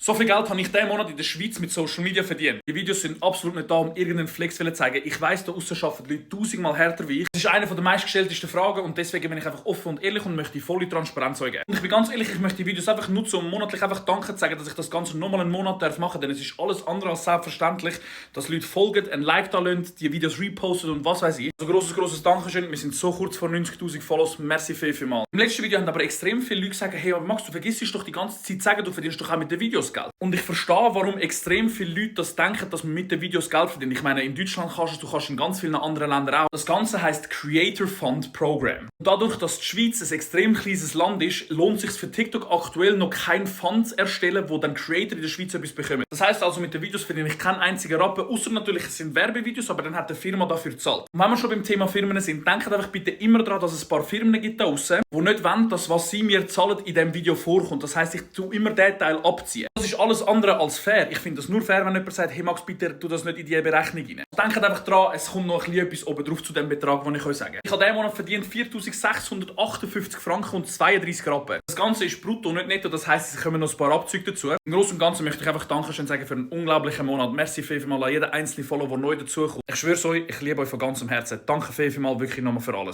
So viel Geld habe ich diesen Monat in der Schweiz mit Social Media verdient. Die Videos sind absolut nicht da, um irgendeinen Flex zu zeigen. Ich weiss, da aussen arbeiten Leute tausendmal härter wie ich. Das ist eine der meistgestelltesten Fragen und deswegen bin ich einfach offen und ehrlich und möchte volle Transparenz geben. Und ich bin ganz ehrlich, ich möchte die Videos einfach nutzen, um monatlich einfach Danke zu sagen, dass ich das Ganze nochmal einen Monat machen darf. Denn es ist alles andere als selbstverständlich, dass Leute folgen, ein Like da lassen, die Videos reposten und was weiß ich. Also grosses Dankeschön. Wir sind so kurz vor 90'000 Follows. Merci vielmals. Im letzten Video haben aber extrem viele Leute gesagt, hey, aber Max, du vergisst doch die ganze Zeit sagen, du verdienst doch auch mit den Videos Geld. Und ich verstehe, warum extrem viele Leute das denken, dass man mit den Videos Geld verdient. Ich meine, in Deutschland kannst du in ganz vielen anderen Ländern auch. Das Ganze heisst Creator Fund Program. Und dadurch, dass die Schweiz ein extrem kleines Land ist, lohnt es sich für TikTok aktuell noch keinen Fund zu erstellen, wo dann Creator in der Schweiz etwas bekommen. Das heisst also, mit den Videos verdiene ich keinen einzigen Rappen, außer natürlich, es sind Werbevideos, aber dann hat die Firma dafür gezahlt. Und wenn wir schon beim Thema Firmen sind, denkt einfach bitte immer daran, dass es ein paar Firmen gibt da draussen, die nicht wollen, dass was sie mir zahlen in diesem Video vorkommt. Das heisst, ich tue immer den Teil abziehen. Das ist alles andere als fair. Ich finde es nur fair, wenn jemand sagt, hey Max, bitte tu das nicht in diese Berechnung rein. Denkt einfach daran, es kommt noch etwas oben drauf zu dem Betrag, den ich euch sage. Ich habe diesen Monat verdient 4'658 Franken und 32 Rappen. Das Ganze ist brutto, nicht netto, das heisst, es kommen noch ein paar Abzüge dazu. Im Großen und Ganzen möchte ich einfach Dankeschön sagen für einen unglaublichen Monat. Merci vielmals an jeden einzelnen Follower, der neu dazukommt. Ich schwöre euch, ich liebe euch von ganzem Herzen. Danke vielmals wirklich nochmal für alles.